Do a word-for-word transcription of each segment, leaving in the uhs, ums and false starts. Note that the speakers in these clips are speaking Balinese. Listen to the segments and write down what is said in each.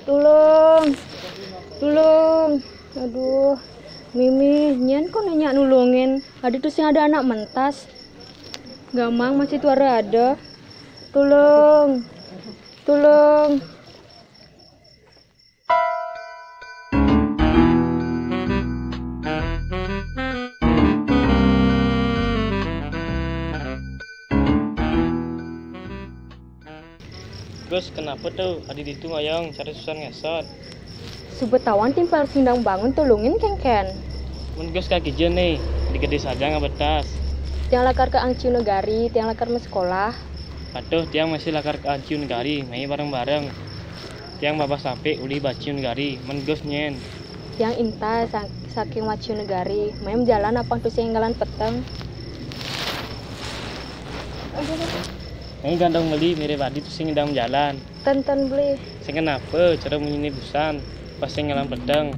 Tulung, tulung. Aduh, Mimi, nyen kok nanya nulungin. Adi tuh sing ada anak mentas. Gamang masih tuara ada. Tulung, tulung. Gus, kenapa tuh? Adi ditu ngoyong, cari susah ngesot. Suba tawan timpal sindang bangun tulungin kengken. Mun Gus kaki je nih, digede saja nggak betas. Tiang lakar ke Angciu Negari, tiang lakar sekolah. Patuh, tiang masih lakar ke Angciu Negari, mai bareng-bareng. Tiang babas sampai uli Baciu Negari, mun Gus nyen. Tiang intai sa-, saking Waciu Negari, mai jalan apang tuh sing jalan peteng. Ini gandong beli mirip adi tuh sing jalan. Tenten beli. Sing kenapa? Cara munyi busan. Pas sing jalan peteng.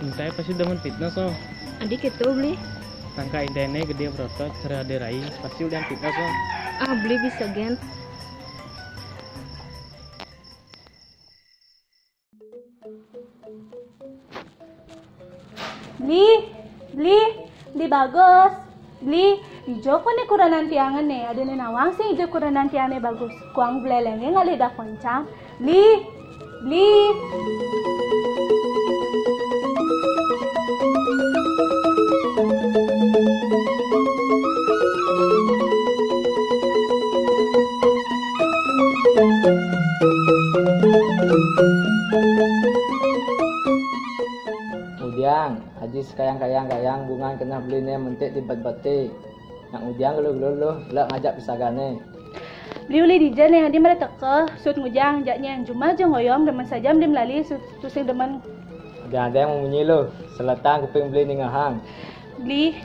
Intai pasti demen fitness, oh. Adi gitu beli. Tangka intainya gede berotot, cara ada rai, pasti udah fitness, oh. Ah, beli bisa gen. Beli, beli, beli bagus. Beli, ijo ko ne kuranan tiangan ne, ada ne nawang sing ijo kuranan tiang ne bagus. Kuang belelenge ngalih dah koncang. Beli, beli. Udiang, aji sekayang-kayang gayang bungan kena beline mentik di bet-bete. Nang udiang gelo-gelo lo, lek ngajak pisagane. Beli uli dija ne, adi mara teka, sut ngujang, jak nyen, jumah jeng oyong, demen saja beli melali, sut tusing demen. Ada-ada yang memunyi lo, seletang kuping beli ningahang. Beli,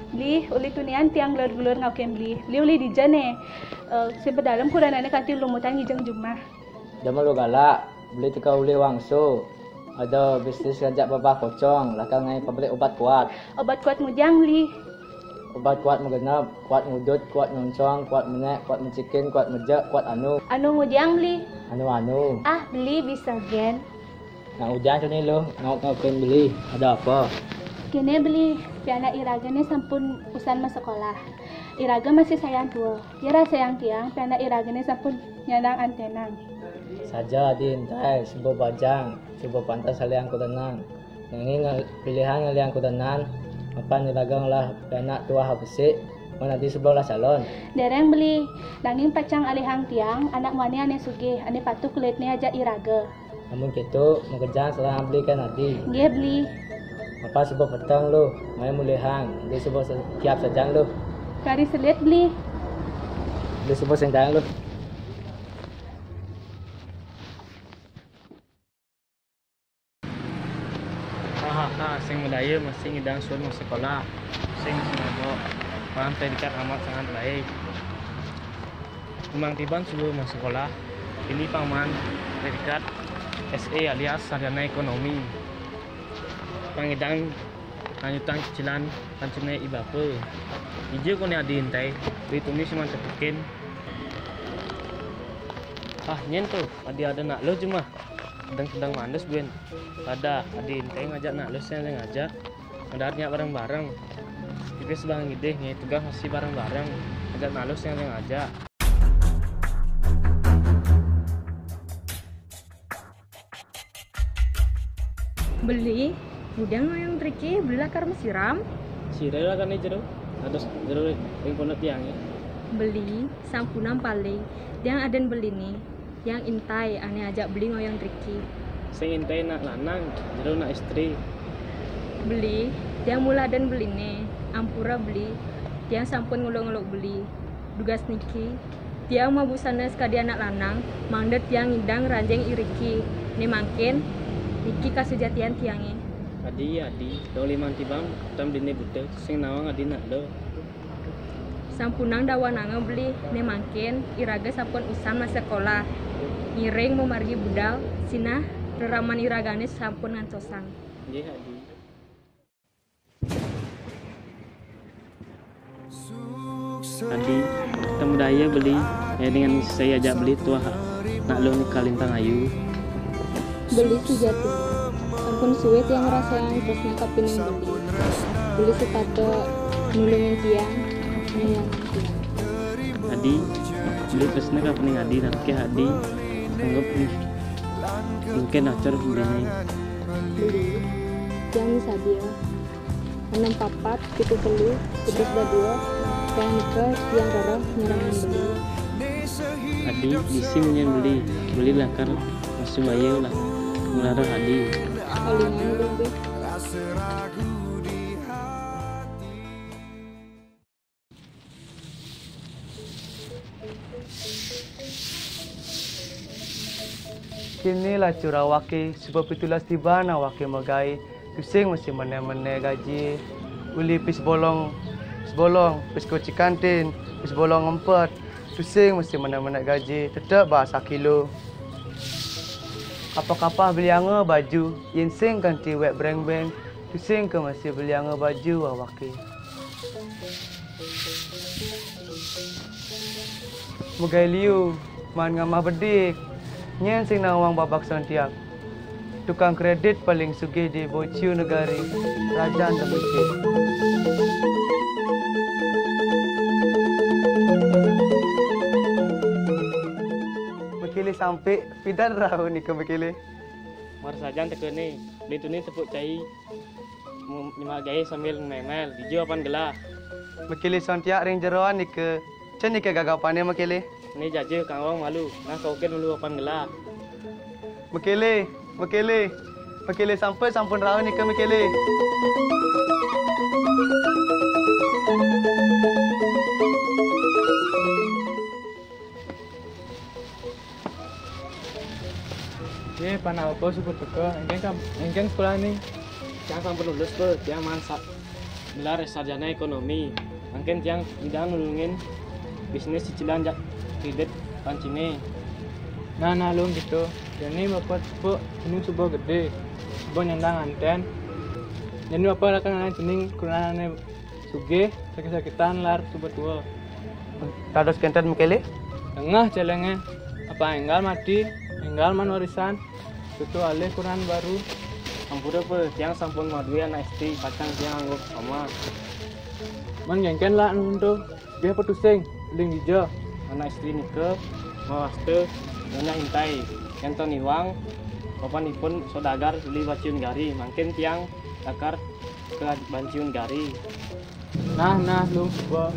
beli, uli tunian tiang gelur-gelur ngaukin beli. Beli uli dija ne, eh, simpen dalam kuranane kanti lumutan ngijeng jumah. Jaman lo galak, beli teka uli wangso. Ada bisnis ngajak babah kocong, lakar ngai pabrik obat kuat. Obat kuat ngujang beli. Obat kuat megenep, kuat ngudut, kuat nyoncong, kuat menek, kuat mencikin, kuat mejek, kuat anu. Anu ngujang beli. Anu-anu. Ah, beli bisa gen. Nang udiang tu ni lo, ngauk-ngaukin beli. Ada apa? Kene beli, pianak iraga ne sampun usan masekolah. Iraga masih sayang tua. Kira sayang tiang, pianak iraga ne sampun nyandang antenang. Saja adi intai, suba bajang, suba pantas aliang kurenan. Nanging ngal-, pilihan ngaliang kurenan, mapan iraga ngelah pianak tuah besik, mun adi suba lah calon. Dereng beli, nanging pacang alihang tiang, anak muani ane sugih, ane patuh kulitne ajak iraga. Amun keto, makejang salah beli kan adi. Nggih, beli. Apa suba peteng lo, mai mulihang, adi suba se-, tiap sajan lo. Kari selit beli. Adi suba sendang lo. Hahaha, sing medaya masih ngidang suud masekolah. Sing sumedok. Pang predikat amat sangat baik. Memang tiban suud masekolah. Ini paman predikat S A alias sarjana ekonomi. Pang ngidang lanjutan cicilan pancene i bapa. Ija kone adi intai, duit umi cuma tepukin. Ah, nyen tu, adi ada nak lo jumah. Sedang-sedang mandes buen. Pada adi intai ngajak nak lo sing ngajak. Ngedat nyak bareng-bareng. Pipis bang ngidih ngai tugas masih bareng-bareng. Ngajak nak lo sing ngajak. Beli, udiang ngoyong triki, beli lakar mesiram. Sira lakar ni jero. Atus jero ring pondok tiang ya. Beli, sampunang paling. Tiang aden beli ni. Tiang intai, ane ajak beli ngoyong triki. Sing intai nak lanang, jero nak istri. Beli, tiang mula aden beli ne. Ampura beli. Tiang sampun nguluk-nguluk beli. Dugas niki, tiang mabusana sakadi anak lanang, mangda tiang ngidang ranjing iriki. Ne mangkin, niki kasujatian tiange. Adi, adi, dong liman tibang, tam dine buta, sing nawang adi nak do. Sampunang dawananga beli, né mangkin iraga sampun usan masekolah. Ngiring mamargi budal, sinah reraman iragané sampun ngantosang. Nggih, Adi. Adi, temu daya beli, ya dengan saya ajak beli tuah nak lu ni kalintang ayu. Beli sejati. Sampun suwe tiang ngrasayang tresna kapining beli. Beli setata nulungin tiang, nyayangin tiang. Adi, beli tresna kapining Adi, napi Adi anggap nih mungkin acur beli. Beli, tiang sadia. Enam papat, pitu telu, sebelas dua dua, tiang nika, tiang rereh nyerahang beli. Adi, bisi munyin beli, beli lakar masubaya lah, nglarang Adi. Kalingan beli. Kini lacur awaké, suba pitulas tiban awaké magaé, tusing mesti menék-menék gaji. Uli pis bolong, pis bolong, pis kuci kantin, pis bolong empet, tusing mesti menék-menék gaji, tetep ba sakilo. Kapah-kapah belianga baju, yén sing kanti wék bréng-bréng, tusing ké mesti belianga baju awaké. Megai liu, maan ngamah bedik. Nyén sing nawang babak Sontiak. Tukang kredit paling sugih di Bociu Negari, Rajan Demisi. Makilih sampik, pidan rauh nika makilih. Mara sajan teka né, beli tuni tepuk cai. Mu-, nyemak gaé sambil mémél, dija apan gelah. Makilih Sontiak ring jeroan nika. Cén nika gagapané makilih? Né jaja kangwang malu, nah kaukin malu apan gelah. Makilih, makilih. Makilih sampun, sampun rauh nika makilih. Yé, panak bapa suba teka. Éngkén kam-, éngkén sekolah né? Tiang sampun lulus, Pak. Tiang maan sa-, gelar sarjana ékonomi. Mangkin tiang nyidang nulungin bisnis cicilan jak kredit banciné. Nah, nah, Lung, kéto. Jani bapa tepuk, cening suba gedé. Suba nyandang nganten. Jani bapa lakar nganten cening keturunanné sugih, sakit-sakitan lar suba tua. Dados kénten makilih? Tengah céléngé, apa énggal mati, énggal maan warisan, tutu alih kurenan baru. Ampura, Pa, tiang sampun madué anak istri, pacang tiang angguk sama. Mén kénkén lah anu ento, sugih apa tusing, uling dija. Anak istri nika mawasta Nyonya Intai, yén to niwang, bapanipun saudagar uli Bociu Negari, mangkin tiang lakar ka Bociu Negari. Nah, nah, Lung, suba.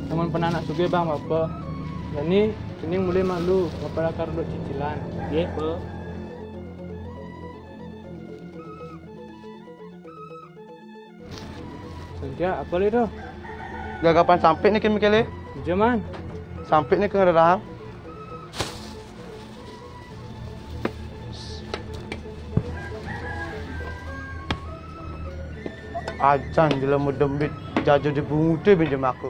Lamun pananak sugih bang bapa. Jani, cening mulih malu, bapa lakar duk cicilan. Nggih, Pa. Sontiak, apa lih to? Gagapan sampik niki, Mikele. Dija, Man? Sampik niki ngrerang. Ajan jelema demit jaja dibunguté bén jemaku.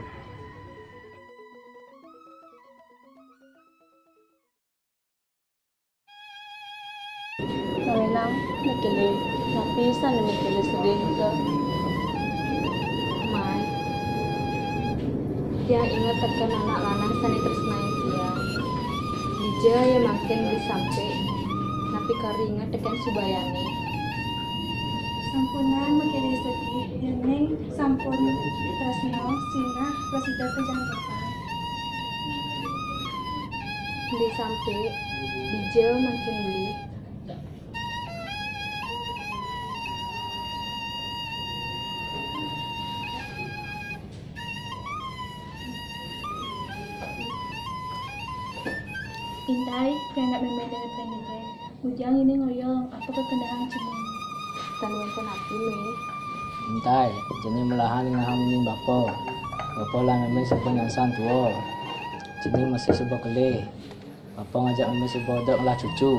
Mawinan Mikele, napi sané Mikele sedih nika? Mai. Tiang inget tekén anak lanang sané tresnain tiang. Dija ya mangkin beli sampik, napi kari inget tekén subayané. Sampunang Mikele sedih, yéning sampun tresna sinah prasida kajangkepan. Beli sampik, dija mangkin beli. Intai, pianak mémé dengan Intai. Bujang ini ngoyong, apa kekendahang cening? Tan wénten napi, Mé? Intai, cening melahang ningehang munyin bapa. Bapa lan mémé sampun nyangsang tua. Cening masih suba kelih. Bapa ngajak mémé suba dok ngelah cucu.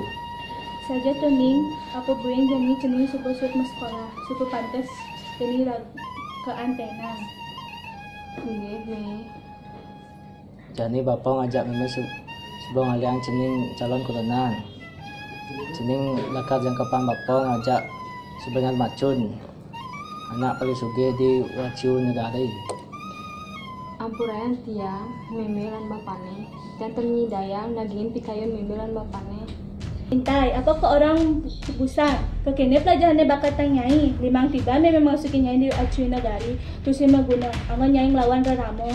Saja to, Ning, apa buin jani cening suba suud masekolah, suba pantes jani ra-, kaantenang. Inggih, Mé. Jani bapa ngajak mémé su-, suba ngalihang cening calon kurenan. Cening lakar jangkepan bapa ngajak Subanar Macun, anak paling sugih di Wacu Negari. Ampurayang tiang, mémé lan bapané, tiang ten nyidayang nagingin pikayun mémé lan bapané. Intai, apa ka orang busan? Ka kéné pelajahané bakat tang nyai, limang tiban mémé masukin nyai di Wacu Negari, tusing maguna, anggon nyai nglawan rerama.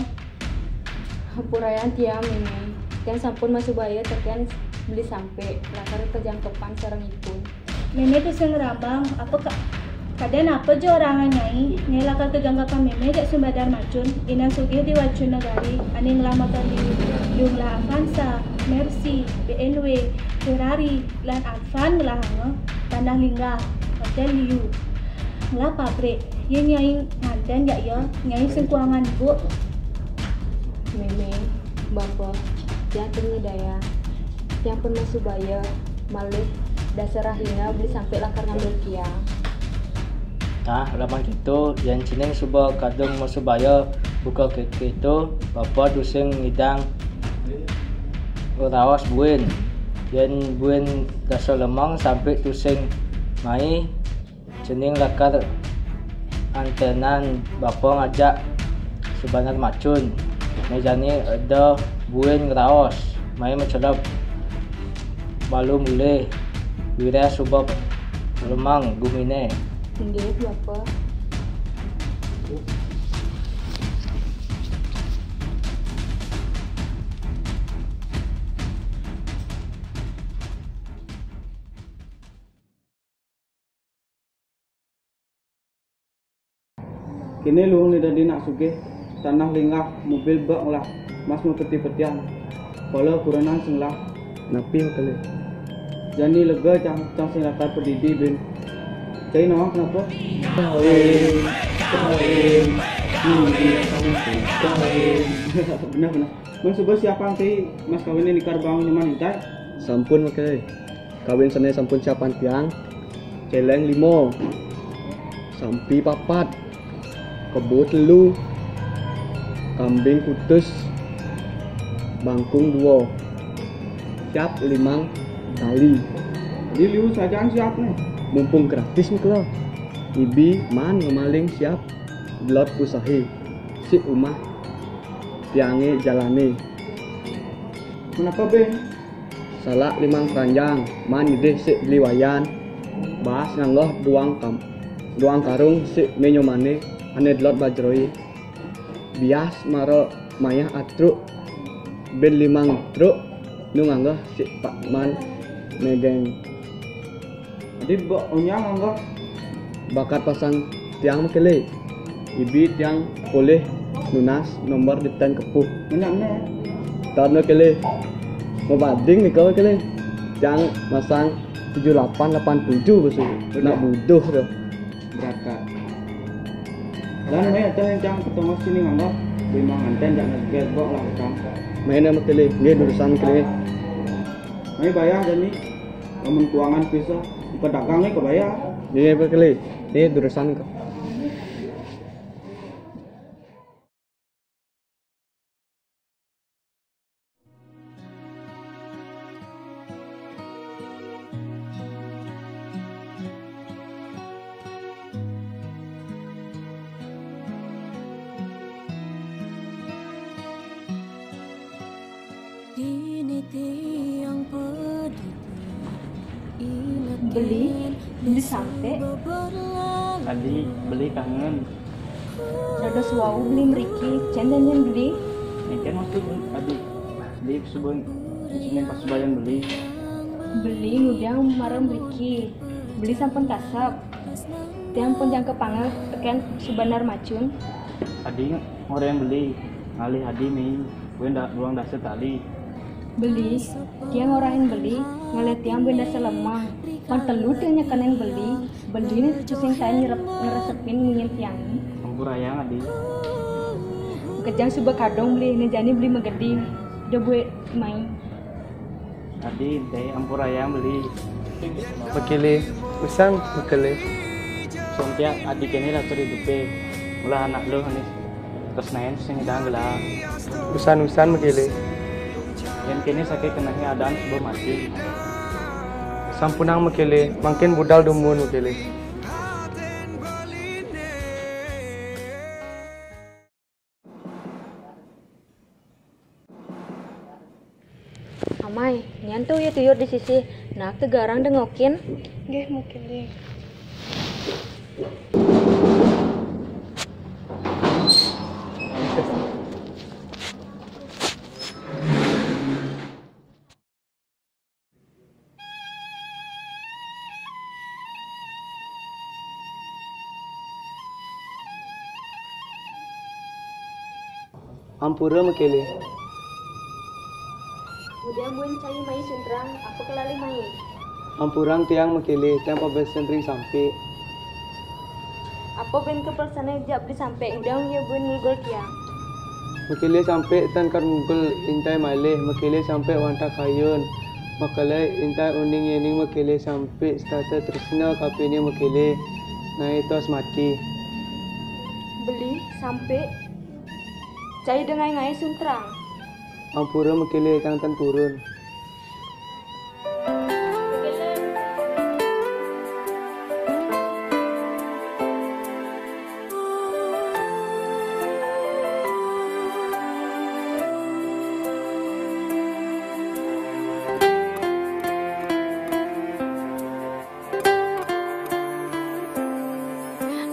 Ampurayang tiang, mémé. Tiang sampun masubaya tekén beli sampé, lakar kajangkepan sareng ipun. Mémé tusing ngrambang, apa ka-, kadén apa ja orangan nyai, nyai lakar kajangkepan mémé jak Subanar Macun, inang sugih di Wacu Negari, ané nglah motor liu, liu nglah Avanza, Mercy, B M W, Ferrari, lan Alphard nglahanga, tanah linggah, hotél liu, nglah pabrik. Yén nyai nganten jak ia, nyai sing kuangan ibu. Mémé, bapa, tiang ten nyidayang. Tiang pun masubaya, malih dasar rahina beli sampé lakar ngambil tiang. Nah, lamun kéto, yén cening suba kadung masubaya buka ké-, kéto, bapa tusing ngidang raos buin. Yén buin dasa lemeng sampé tusing mai, cening lakar antenan bapa ngajak Subanar Macun. Méh jani eda buin ngraos, mai macelep. Malu mulih, wiréh suba lemeng guminé. Inggih, Bapa. Kéné luung né dadi nak sugih, tanah linggah, mobil bek nglah, mas mapeti-petian. Kala kurenan sing nglah. Napi makelé? Jani lega cang, cang sing lakar padidi bin. Cai nawang kenapa? Kawin, kawin, kawin, kawin. Benar, benar. Mun suba siapan cai mas kawiné nikar bang nyaman intai? Sampun makelé. Kawin sané sampun siapan tiang, céléng lima, sampi papat, kebo telu, kambing kutus, bangkung dua. Siap limang tali. Jadi liu sajaan siap né. Mumpung gratis nih, Klo. Ibi maan ngamaling siap delod usahé. Sik umah tiangé jalané. Kenapa, Bén? Salak limang keranjang, maan idih sik beli wayan. Baas nganggah duang kam-, duang karung sik méh nyomané, ané delod bajroé. Bias mara mayah atruk, bin limang truk, nu nganggah sik Pak Man mégéng. Adi ba-, onyang nganggah. Bakat pasang tiang makelé. Ibi tiang polih nunas nomor diten kepuh. Banyak né. Tahun makelé. Mabanding nika makelé. Tiang masang tujuh lapan lapan tujuh bos. Nak buduh tu. Berakat. Dan mai ada yang tiang ketemu sini nganggah. Memang nganten jak ngeger bok lah utang. Mai nak makelé. Nggih, durusan makelé. Mai bayar jani. Lamun kuangan pisah, pedagang ni kebayar. Iya, makelé. Ini durusan kok. Beli, beli sampé. Adi, beli kangen. Dados wau beli mriki, cén janjian beli. Éngkén maksud adi, beli suba, sini pas subayan beli. Beli ngudiang mara mriki. Beli sampun kasép. Tiang pun jangkepanga tekén Subanar Macun. Adi ngoréng beli, ngalih adi mai, buin da-, duang dasa tali. Beli, tiang ngorahin beli, ngalih tiang buin dasa lemeng. Pan telu tiang nyekeneng beli, beli né tusing saé nyerep, ngresepin munyin tiang. Ampurayang, adi. Kejang suba kadung beli, né jani beli magedi. Da buin mai. Adi, énté ampurayang beli. Makelé, usang makelé. Sontiak adi kéné latur idupé. Ulah anak luh ané tresnain sing dang gelah. Usan-usan Makele. Yén kéné sakék kenahi adaan suba mati. Sampunang Makele, mangkin budal dumun Makele. Amai, nyan to ya tuyur di sisi. Nak tegarang dengokin. Nggih, Makele. Ampura Makele. Ngudiang buin cai mai suntrang, apa kelali mai? Ampurang tiang Makele, tiang pabesen ring sampik. Apa buin kapersané jak beli sampik, ngudiang ya buin ngugul tiang. Makele sampik tan kar ngugul intai malih, Makele sampik wantah kayun. Makele intai uning yening Makele sampik setata tresna kapining Makele. Nai tos mati. Beli sampik. Cai dengai ngai suntrang. Ampura Makele tiang tan purun.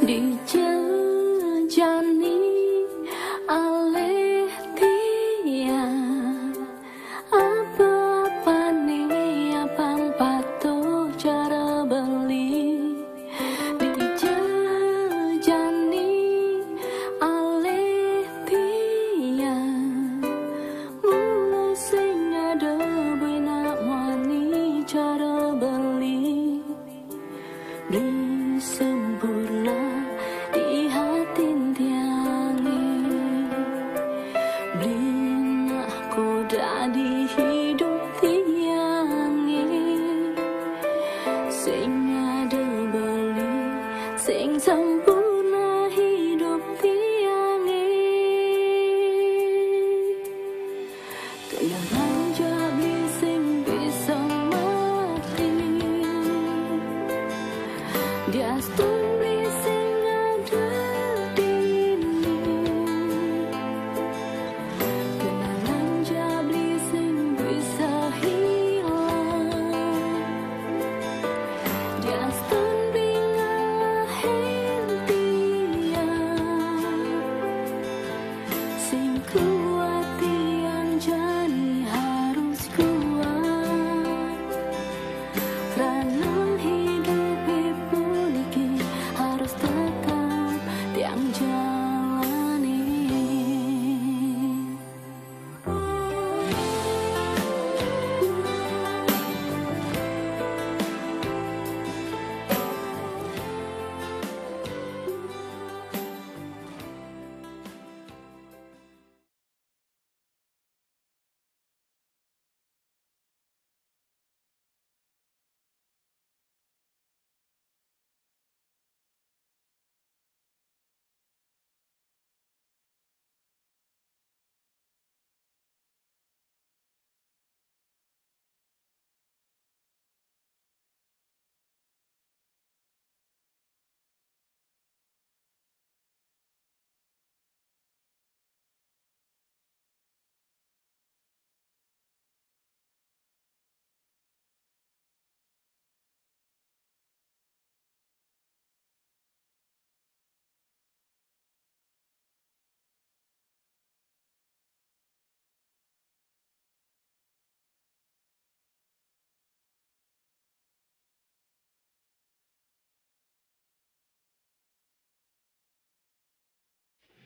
Dijejani alih tiang, apa-apané apang patuh cara beli. Dijejani alih tiang, mula sing ada buin nak muani cara beli. Beli sempurna di hatin tiangé. Beli nak koda di hidup tiangé. Sing ada beli, sing sempurna hidup tiangé. Tenang ja beli sing bisa mati. Diastun beli sing ada dini. Tenang ja beli sing bisa hilang. Diastun beli ngalahin tiang. Sing kuat tiang jani harus kuat. Krana hidup puniki harus tetap tiang jalani.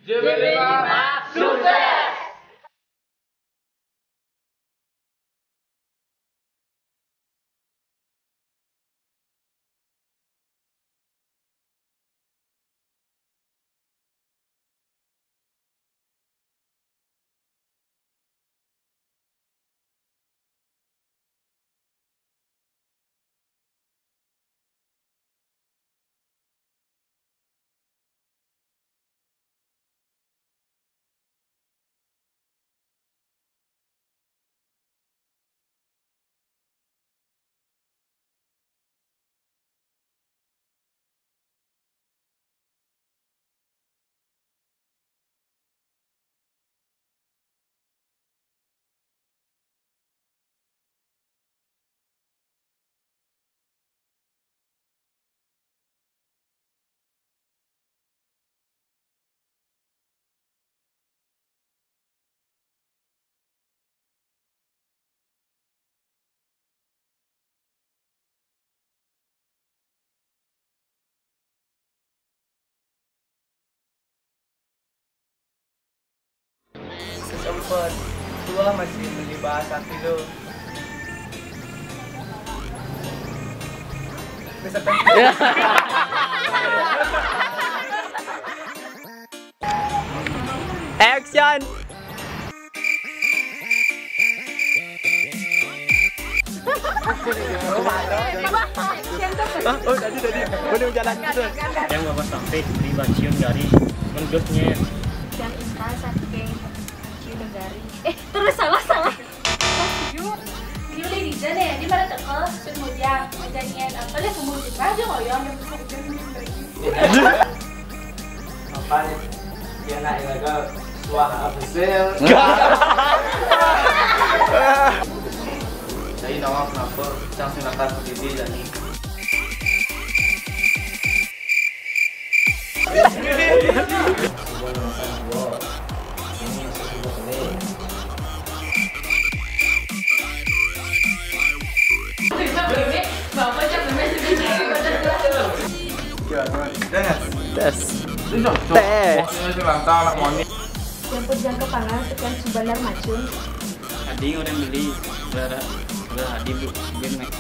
J B lima, sukses! Tempat tua masih beli bahasa kilo. Bisa Action. Ah, oh, tadi tadi boleh jalan gitu. Yang bapak sampai di Baciun dari mendutnya. Dan inta satu geng Ciu Negari. Eh, terus salah salah. Yuk, ini udah di sana ya. Ini mana tekel? Sun Mojang, Mojangian apa deh? Sun Mojang aja ngoyong dan bisa jadi. Apa nih? Dia naik lagi. Wah, apa sih? Saya nama kenapa? Cang silakan berdiri dan Tes. Tes. Yang pejang kepala tekan subanar macun. Adi orang beli. Udah ada. Udah Adi bu. Bin mek.